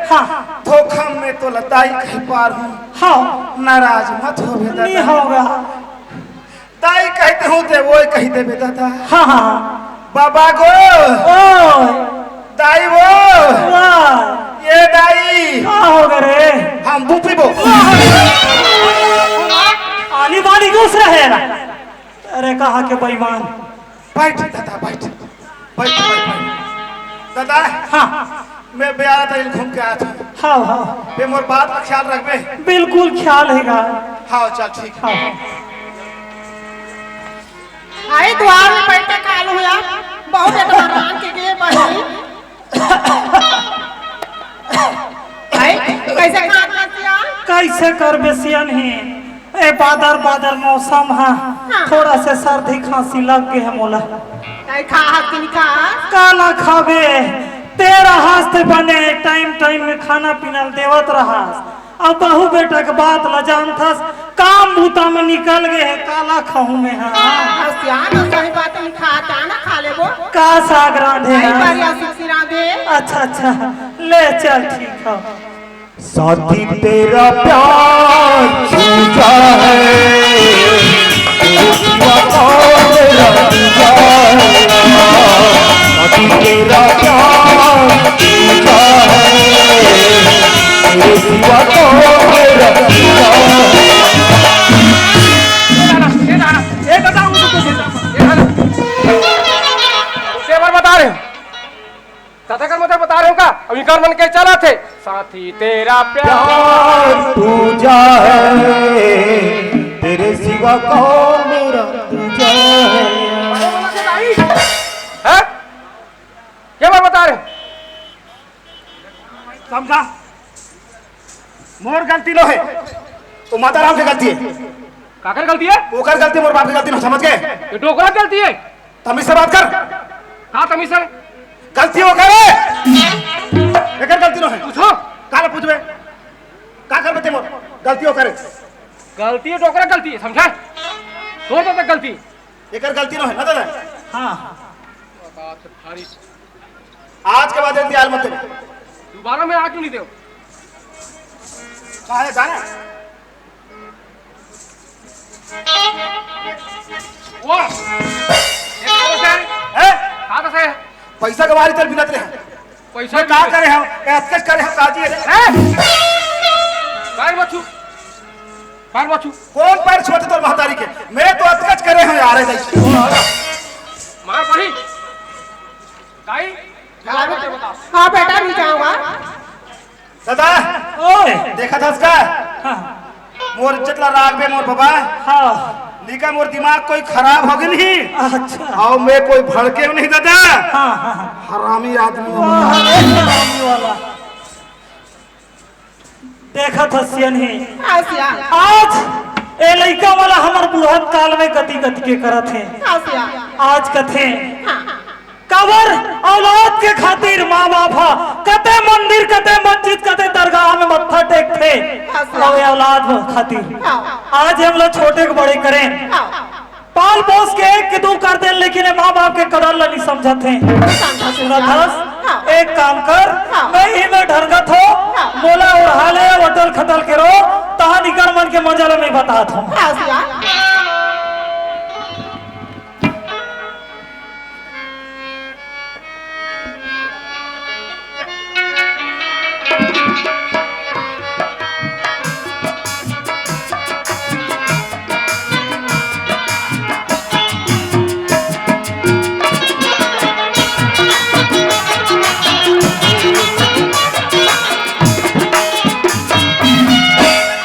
हाँ। धोखा में तोला दाई कह पार हूँ। हाँ। नाराज मत हो बे दादा। नहीं होगा। दाई कहते हूँ ते वो कह दे बे दादा। हाँ, हाँ। बाबा गो। ओ। दाई वो। वाह। ये दाई। का होगा रे? हम बूपी बो। वाह। आनी बानी घुस रहे ना। अरे कहाँ के बेईमान। बैठ दादा, बैठ। बैठ, बैठ, बैठ। दादा, हाँ। मैं बयारा तक घूम के आया था। हाँ, हाँ। बे मोर बात का ख्याल रखबे। बिल्कुल ख्याल हैगा। हाँ, चल ठीक। हाँ। आई द्वार में बैठ के काल हुआ, बहुत एतबारान के गे बनी। आई, कैसे खात बा सियान? कैसे करबे सियान ही? ए बादर बादर मौसम हा, हाँ। थोड़ा से सर्दी खांसी लग गे हे मोला। तै खाहस कि नहीं खाहस? काला खाबे, तेरा हाथ ते बने टाइम टाइम में खाना पीना देवत रहस। अब बहू बेटा के बात ला जानथस, काम बूता में निकल गे हे, काला खाहूं मैं हा। हाँ, सियान हो, सही बात है, खा, का ना खा लेबो? का साग रांधे आई हा? बढ़िया सुखी रांधे। अच्छा, अच्छा, ले चल ठीक है। साथी तेरा प्यार झूठा है, तेरे सिवा कौन मेरा दूजा है? साथी तेरा प्यार झूठा है, तेरे सिवा कौन मेरा दूजा है? ये दादा, ये दादा, ये दादा, ये दादा। तेवर बता रहे हो। अब इनकर मन के चलत हे, साथी तेरा प्यार। प्यार पूजा है, तेरे सिवा कौन मेरा दूजा है। हैं? के बात बता रहे? समझा? मोर गलती नो हे, वो माता राम के गलती हे। काकर गलती हे? ओकर गलती, मोर बाप के गलती नो, समझ गे? ये डोकरा के गलती हे। तमीज से बात कर। का तमीज से? गलती ओकर हे। एकर गलती नो हे। पूछो। काला पूछबे? का करबे ते मोर? गलती ओकर हे। गलती हे, डोकरा गलती हे, समझा? तोर तो तक गलती। एकर गलती नो हे ना दादा? हाँ। आज के बाद एती आल मत दे। दोबारा मैं आके नहीं दे। का हे जाने? वाह! ये का बस है? हैं? का बस है? पैसा के बारे चल बिनत रहे। पैसा मैं का भी करे हूँ? मैं अतकच करे हूँ, काजी है। हैं? पैर मत छू। पैर मत छू। कौन पैर छुअत तोर महतारी के? मैं तो अतकच करे हूँ यार, ऐसे। मार पड़ी। दाई, हाँ बेटा, हाँ बेटा, नहीं जाऊंगा। दादा, ओए। देखत हस का? हाँ। मोर इज्जत ला राखबे मोर बाबा। हाँ। निका मोर दिमाग कोई खराब हो गे नहीं। अच्छा। अउ मैं कोई भड़के नहीं दादा। हाँ, हाँ, हाँ। हरामी आदमी हूँ। वाह, अरे हरामी वाला। देखत हस सियनही। हाँ सियान। आज ए लइका वाला हमर बुढ़त काल में गति गति के करत हे। हाँ सियान। आज कथे हाँ। काबर औलाद के खातिर माँ बाप ह कते मंदिर, कते मस्जिद, कते दरगाह में मत्था टेकथे। हाँ, सर। अउ ए औलाद खातिर हाँ। आज हमला छोटे के बड़े करें। हाँ। पाल पोस के एक के दू कर देन, लेकिन ए माँ बाप के कदर ला नहीं समझत हे। समझत हे, सुनत हस? हाँ। एक काम कर, हाँ। मैं ही में ढरगत हो, हाँ। मोला ओढ़ा ले, वटल खटल के रो, तहा निकर मन के मजा ला नहीं बतात हो। हाँ, सर।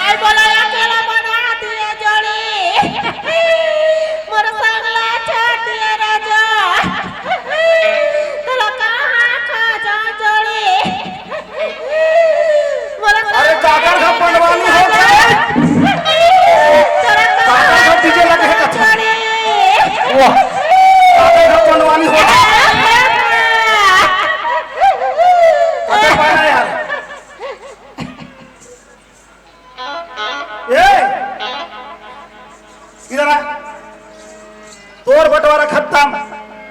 आई बोला अकेला बना दिए जोड़ी, मोर संग ला छोड़ दिए राजा, तोला कहाँ खा जा जोड़ी, मोर अरे संग काकर घर बनवानी हो गए? तोला काकर कहाँ घर डीजे लगे है कथा? जोड़ी। वाह, काकर घर बनवानी हो गए? अरे बाला यार। ए, इधर आ। तोर बंटवारा खत्म।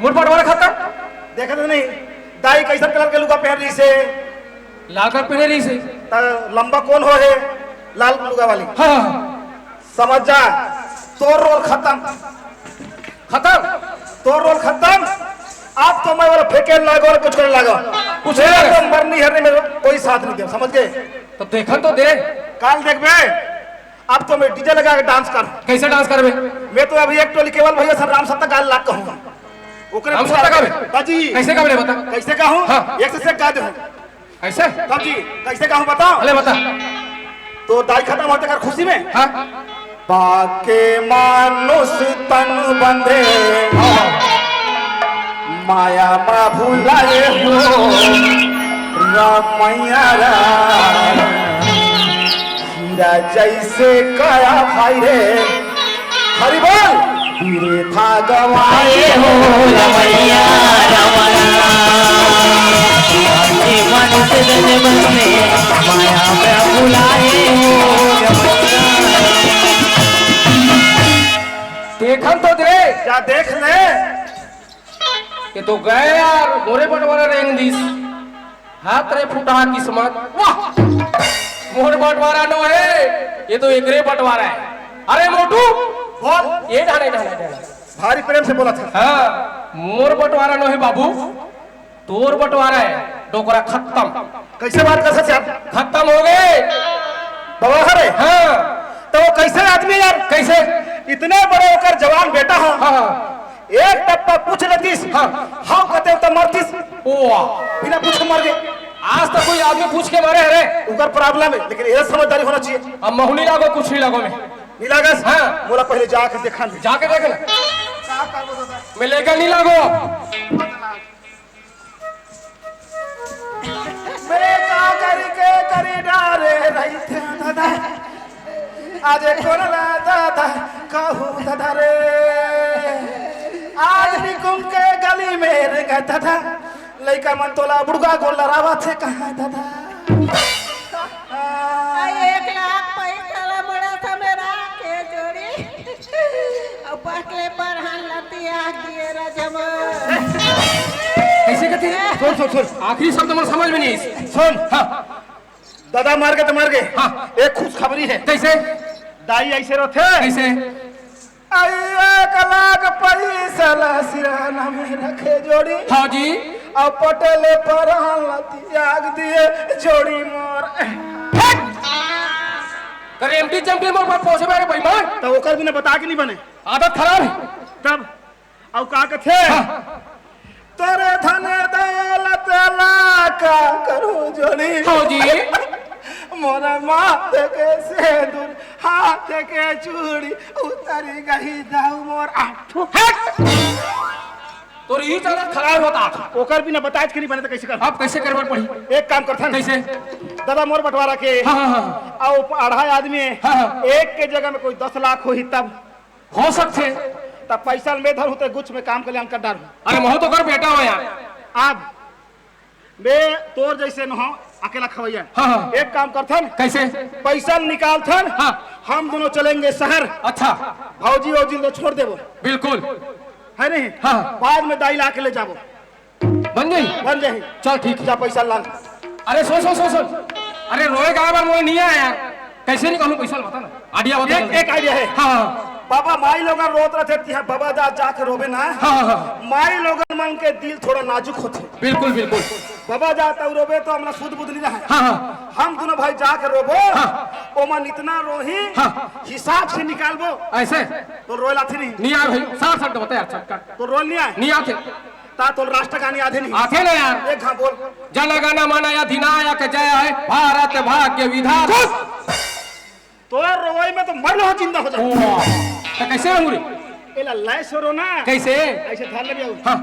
मोर बंटवारा खत्म? देखत नहीं, दाई कैसन कलर के लुगा पहन रही से? लाल कलर पहने रही से। त लंबा कौन हो हे? लाल लुगा वाली। हाँ, हाँ, हाँ। समझ जा, तोर रोल खत्म। खत्म? तोर रोल खत्म। अब तो मैं वाला फेंके लागो और कुछ करे लागो। कुछ नहीं तो करे। मरनी हरनी में कोई साथ नहीं दे, समझ गए? तो देखन तो दे। काल देखबे, अब तो मैं डीजे लगा के डांस कर। कैसे डांस करबे? मैं तो अभी एक टोली केवल भैया सर राम सत्ता गाल लाग कहूँगा। ओकरे राम सत्ता गावे? बाजी। कैसे गावे रे बता? कैसे कहूँ? हाँ। एक से एक गा दे। कैसे? बाजी, कैसे कहूँ बताओ? अरे बता। तो दाई खत्म होते कर खुशी में? हाँ। पाके मानुष तन बंधे, माया मा भुलाए हो राम मैया राम। हीरा जैसे काया भाई रे, हरि बोल। बिरथा गवाए हो रमैया रमैया। आके मन से तन बंधे, माया में भुलाए हो रमैया। देखन तो दे। क्या देख ले? ये तो गए यार, मोरे बंटवारा रेंग दिस। हाथ रे फुटहा किस्मत। वाह! मोर बंटवारा नो हे, ये तो एकरे बंटवारा हे। अरे मोटू, बोल। ये ढाले, ढाले, ढाले। भारी प्रेम से बोला था। हाँ, मोर बंटवारा नो हे बाबू, तोर बंटवारा हे, डोकरा खत्म। कैसे बात कर सकते आप? खत्म हो गए। बाबा हरे? हाँ। तो वो कैसे आदमी यार? कैसे? इतने बड़े होकर जवान बेटा हो। हाँ, हाँ। एक टप्पा पूछ लेतिस, हाँ। हाँ कहते तो मरतिस। ओ। बिना पूछे मर गए। आज तक कोई आदमी पूछ के मारे हरे? ओकर problem हे, लेकिन ये समझदारी होना चाहिए। अब महू नी लागो, कुछ नी लागो मैं। नी लागस? हाँ। मोला पहले जाके देखा नहीं। जाके देख ना। का करबो दादा? मैं लेकर नी लागो। मैं का करी के करी डारे रहिथे दादा। आज कोन ला दादा कहू दादा रे। आज निकुम के गली में रे गा दादा। लइका मन तोला बुड़गा गोल लड़ावत हे कहाँ दादा? आ, एक लाख पैसा ला मोड़ा था मेरा के जोड़ी। अउ पटले पर हन लती आग दिए राजमा। कैसे कहते हैं? सुन, सुन, सुन। आखिरी शब्द मोर समझ में नहीं आइस। सुन। हाँ। दादा मर गे त मर गे। हाँ। एक खुशखबरी हे। कैसे? दाई ऐसे रथे। कैसे? आई एक लाख पैसा ला सिराना में रखे जोड़ी। हाँ जी। अउ पटले पर हन लती आग दिए जोड़ी मोर। करे एमटी चमटी मोर पर पहुंचे मेरे बेईमान। त ओकर बिना बता के नहीं बने। आदत खराब हे। तब अउ का कथे? हाँ। तोरे धन दौलत ला का करू जोड़ी? हाँ जी। मोर माथ के सेंदूर, हाथ के चूड़ी, उतरी गही दाऊ मोर आठो। हट! तोर ई आदत खराब होता। ओकर बिना बताए के नहीं बने त कैसे कर? अब कैसे करबे पड़ी? एक काम करथन। कैसे? दादा मोर बंटवारा के। हाँ, हाँ, हाँ। अउ अढ़ाई आदमी हे। हाँ, हाँ। एक के जगह में कोई दस लाख होही तब। हो सकथे। त पैसा ल मैं धरहूं ते गुछ में काम कल्याण कर डारहूं। अरे महू तो कर बेटा हो यार। अब मैं तोर जैसे न हो अकेला खवैया। हाँ, हाँ। एक काम करथन। कैसे? पैसा ल निकालथन। हाँ। हम दोनों चलेंगे शहर। अच्छा। भौजी औजी ल छोड़ देबो। बिल्कुल। हे नहीं? हाँ। बाद में दाई ला के ले जाबो। बन जाही? बन जाही। चल ठीक हे। जा पैसा लान। अरे सुन, सुन, सुन, सुन। अरे रोए गाय बर मोला नहीं आया यार। कैसे निकालूं पैसा ल बता ना। Idea बता एक, जल्दी। एक idea हे। हाँ, हाँ। बाबा माई लोगन रोत रथे तिहा बाबा जा, जाके रोबे ना। हाँ, हाँ, हाँ। माई लोगन मन के दिल थोड़ा नाजुक होथे। बिल्कुल, बिल्कुल। बाबा जा तउ रोबे त हमला सुध बुध नहीं रहे। हाँ, हाँ। हम दोनों भाई जाके रोबो। हाँ। ओमन इतना रोही, हाँ। हिसाब से निकालबो। ऐसे? तो रोए लाथे नहीं। नहीं आए भाई, साठ साठ तो बताया, अच्छा, काट। तो रोए नहीं आए? नहीं आथे। ता तोल राष्ट्रगान याद हे नहीं? आथे ना यार। एक घाव बोल। जनगण मन अधिनायक जय हे, भारत भाग्य विधाता। चुप! तोर रोवई में तो मर लो जिंदा हो जाओ। वाह। तो कैसे रहूं रे? एला लय से रो ना। कैसे? ऐसे धर ले भी आओ। हाँ।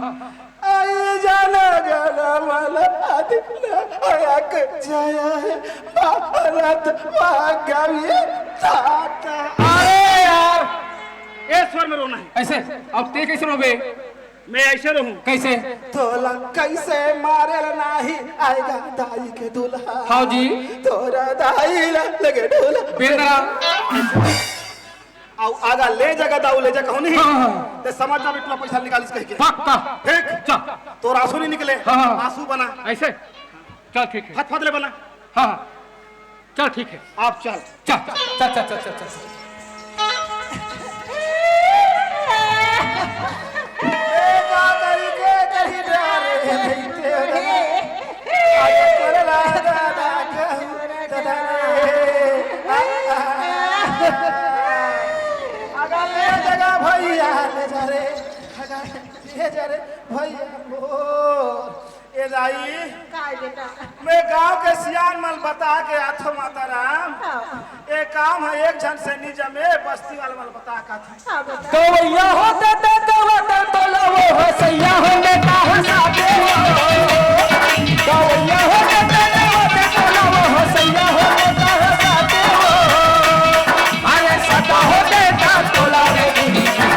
आई जनगण मन अधिनायक जय हे, भारत भाग्य विधाता। अरे यार, ए स्वर में रोना हे। ऐसे? अब ते कैसे रोबे? मैं ऐसे रहूं। कैसे? तोला कैसे मारेल नाही आएगा दाई के दूल्हा। हाँ जी। तोरा दाई ला लगे ढोला। बेंदरा। अउ आगा ले जगा दाऊ ले जा कहूं नहीं। हाँ, हाँ। ते समझ जा बिटुआ पैसा निकालिस कह के। पक्का। फेंक। चल। तोर आंसू नहीं निकले। हाँ, हाँ। आंसू बना। ऐसे? चल ठीक हे। फतफत ले बना। हाँ, हाँ। चल ठीक हे। आप चल। चल, चल, चल, चल, चल। ए, का करी के करी रे, अरे, हे, हे, हे, हे। आज तोरे ला, ला, ला, कहूं, दा, दा, रे। आ, आ। अगर ले जगा भैया, ले जा रे। अगर ले जा रे, भैया, ओ। ए दाई, काय बेटा? मैं गांव के सियान मन बता के आथो माता राम। हाँ। ए काम हे एक झन से नी जमे, बस्ती वाला मन बता के आथो। हाँ बेटा। गवैया हो दे दे गवा दे तोला वो हसैया हो बेटा हंसा दे हो। गवैया हो दे दे गवा दे तोला वो हसैया हो बेटा हंसा दे हो। अरे सदा हो बेटा तोला रे दुनिया।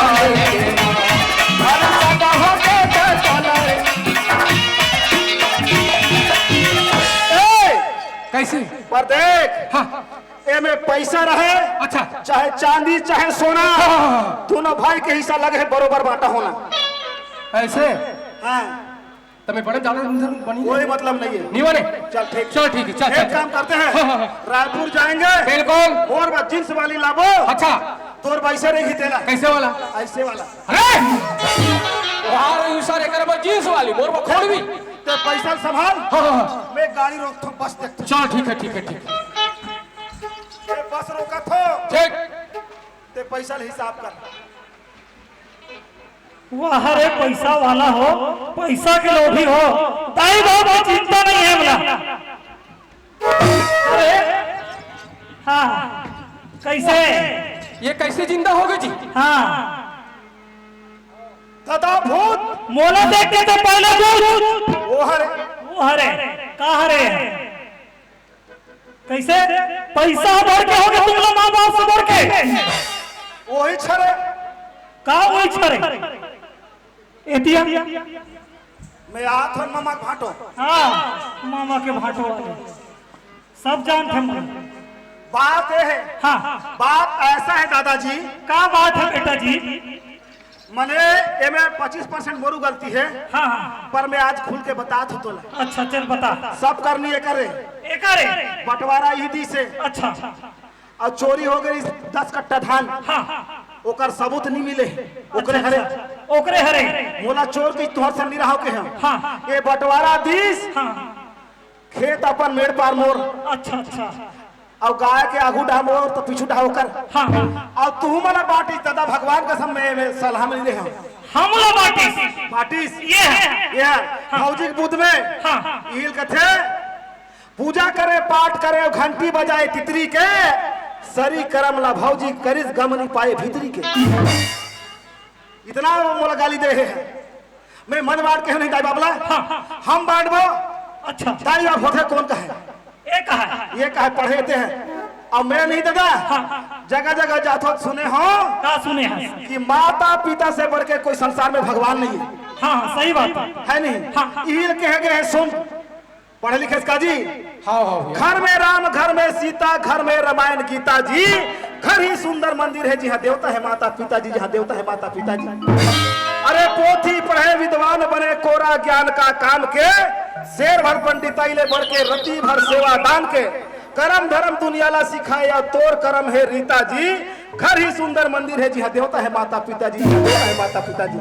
अरे सदा हो बेटा तोला रे। ए! कैसे? पर देख, हाँ। एमे पैसा रहे, अच्छा। चाहे चांदी, चाहे सोना, हाँ, हाँ, हाँ। दोनों भाई के हिस्सा लगे हे, बरोबर बांटा होना। ऐसे? हाँ। तमे बड़े ज्यादा उधर बनी कोई मतलब नहीं है। नहीं बने? चल ठीक। चल ठीक है, चल, एक चल, काम चल। करते हैं, हाँ, हाँ, हाँ। रायपुर जाएंगे। बिल्कुल। और बा जींस वाली लाबो। अच्छा। तोर पैसा नहीं तेला। कैसे वाला? ऐसे वाला। अरे! वाह रे, उषा रे, कर बा जींस वाली, मोर बा खोड़ भी। ते पैसा संभाल। हाँ, हाँ, हाँ। मैं गाड़ी रोकथो, बस देखथो। चल, ठीक है, ठीक है, ठीक है। ए, बस रोकथो। ठीक। ते पैसा ले हिसाब कर। वाह रे, पैसा वाला हो, पैसा के लोभी हो, दाई बाप के चिंता नहीं है बोला। अरे, हाँ, कैसे? ये कैसे जिंदा हो गए जी? हाँ। दादा भूत। मोला देख के तो पहले भूत। वो हरे। वो हरे, का हरे? कैसे? पैसा बढ़ के हो गया तुम लोग माँ बाप से बढ़ के। वही छरे। का वही छरे? एतिया। मैं आत हन मामा के भांटो। हाँ, मामा के भांटो वाले। सब जानत हन। बात ये है। हाँ। बात ऐसा है दादाजी। का बात है बेटा जी? मने एमे पच्चीस परसेंट मोरू गलती है। हाँ, हाँ। पर मैं आज खुल के बतात हूँ तोला। अच्छा, चल बता। सब करनी एकरे। एकरे? बंटवारा ईदी से। अच्छा। अउ चोरी हो गई दस कट्टा धान। हाँ। ओकर सबूत नहीं मिले। ओकरे अच्छा, हरे। अच्छा। ओकरे हरे। मोला चोर के तुहर संग नहीं रहो के हम। हाँ। ये बंटवारा दीस। हाँ। खेत अपन मेड़ पार मोर। अच्छा, अच्छा। अउ गाय के आगू डहा मोर तो पीछू डहा ओकर। हाँ। अउ तुहू मन बांटिस दादा, भगवान कसम में, में सलाह में नहीं रहे हम। हमला बांटिस। बांटिस। ये है। ये है। हाँ। भौजी के बुध में। हाँ। ईल कथे, पूजा करे, पाठ करे, घंटी बजाए तितरी के, सरी करम ला भौजी करिस, गम नहीं पाए भीतरी के। इतना वो मोला गाली दे हे। मैं मन बांट के नहीं दाई बाबला। हाँ, हाँ। हम बांटबो। अच्छा। दाई बाप होथे कौन का है? ये कहा है? ये कहा पढ़े ते हैं। अब मैं नहीं दादा। हाँ, हाँ। जगह जगह जात हो सुने हो। का सुने हैं? कि माता पिता से बढ़ के कोई संसार में भगवान नहीं है। हाँ, हाँ, सही बात है। है नहीं? हाँ, हाँ। ईल कहे गए हैं सुन। पढ़े लिखे का जी? हाँ, हाँ, भैया। घर में राम, घर में सीता, घर में रामायण गीता जी, घर ही सुंदर मंदिर है, जी हाँ देवता है माता पिता जी, जी हाँ देवता है माता पिता जी। अरे पोथी पढ़े विद्वान बने, कोरा ज्ञान का काम के, शेर भर पंडिताई ले बढ़ के, रति भर सेवा दान के, करम धर्म दुनिया ला सिखाए, या तोर करम है रीता जी, घर ही सुंदर मंदिर है, जी हाँ देवता है माता पिता जी, जी हाँ देवता है माता पिता जी।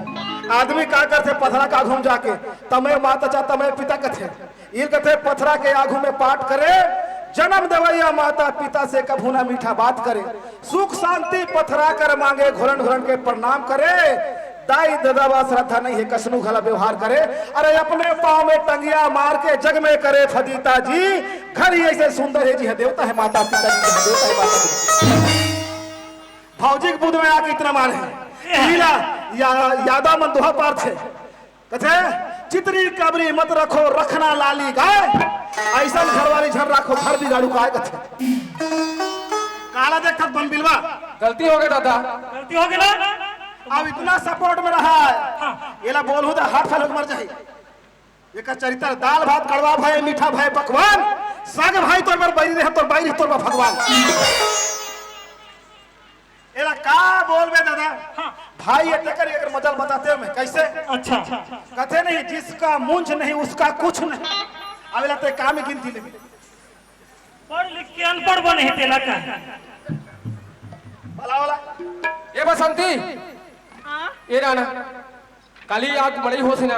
आदमी का करथे पथरा का घूम जाके, तमय माता चा तमय पिता कथे। ईल कथे पथरा के आगू में पाठ करे, जन्म देवैया माता पिता से कभू ना मीठा बात करे। सुख शांति पथरा कर मांगे, घुरन घुरन के प्रणाम करे। दाई ददा वा श्रद्धा नहीं है, कसनू घला व्यवहार करे। अरे अपने पाँव में टंगिया मार के जग में करे फदीता जी। घर ही ऐसे सुंदर है जी, है देवता है माता पिता जी, है देवता है माता पिता। भौजी के बुध में आके इतना मान है। ईला या, यादा मन दोहा पार थे। कथे, "चितरी कबरी मत रखो, रखना लाली गाय। ऐसन घरवाली झन राखो, घर बिगाड़ू काय।" कथे, काला देखत बन बिलवा। गलती हो गई दादा। गलती हो गई ना? अब इतना सपोर्ट में रहा है। हाँ। एला बोलहूँ तो हार्ट फेल होके मर जाही। एकर चरित्र दाल भात कड़वा भय, मीठा भय पकवान, साग भाई तोर बर बैरी रहे, तोर बैरी तोर बर भगवान। एला का बोलबे दादा? हाँ। भाई एते कर एकर मजल बताते हो मैं, कैसे? अच्छा। कथे नहीं, जिसका मुंज नहीं उसका कुछ नहीं। अब एला ते काम गिनती ले। पढ़ लिख के अनपढ़ बने हे तेला का? भला वाला। ए बसंती। हाँ? ए राना। काली आज मड़ई होस ना,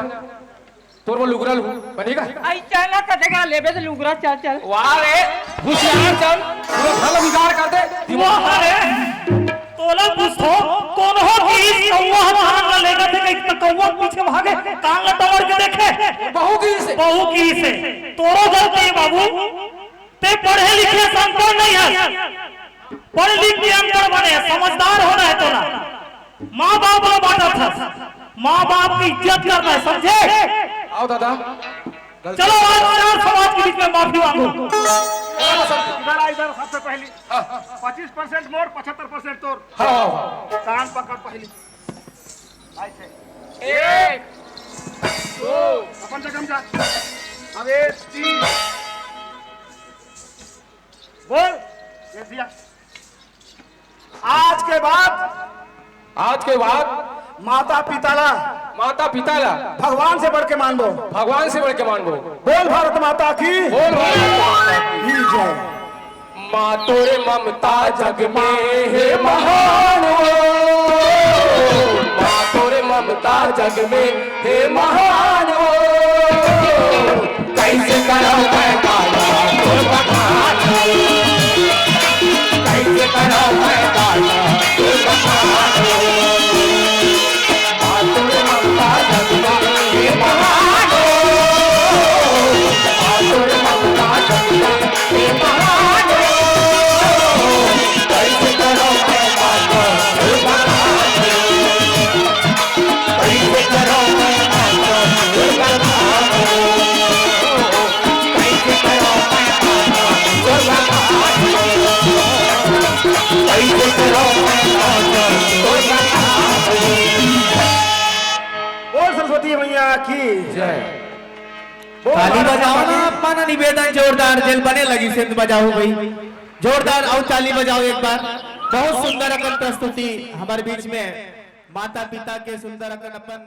तोर वो लुगरा लू, बनेगा? अइसा ना कदेगा, लेबे तो लुगरा, चल, चल। वाह रे, होशियार चल, पूरा घर बिगाड़ कर दे, दिमाग वाह रे, तोला पूछो, कौन हो कि इस कौवा धान ला लेगा थे, कि इतना कौवा पीछे भागे, कान ला टमड़ के देखे। बहू की से। बहू की से, तोरो गलती है बाबू। ते पढ़े लिखे संपन्न नहीं है, पढ़ लिख के अंतर बने, समझदार होना है तोला। माँ बाप ला बांटत हस, माँ बाप की इज्जत करना है, समझे? आओ दादा। गलती चलो आज चार समाज के बीच में माफी मांगो। इधर आ, इधर सबसे पहली। हाँ। पच्चीस परसेंट मोर, पचहत्तर परसेंट तोर। हाँ, हाँ। कान पकड़ पहली। ऐसे। एक, दो। अपन जगह में जा। अब एक, तीन। बोल। ये दिया। आज के बाद, आज के बाद माता पिता ला, माता पिता ला भगवान से बढ़ के मानबो। भगवान से बढ़ के मानबो। बोल भारत माता की। बोल भारत माता की। की जय। माँ तोरे ममता जग में हे महान हो, माँ तोरे ममता जग में हे महान हो। कैसे करौं मैं दादा तोर बखान हो, कैसे करौं मैं दादा तोर बखान हो। माँ तोरे सरस्वती मैया की जय। बोल ताली भारत बजाओ माता ना की। अपना निवेदन जोरदार, जेल बने लगी सिंध बजाओ भाई, जोरदार। अउ ताली बजाओ एक बार, बहुत सुंदर अकन प्रस्तुति हमारे बीच में, माता पिता के सुंदर अकन अपन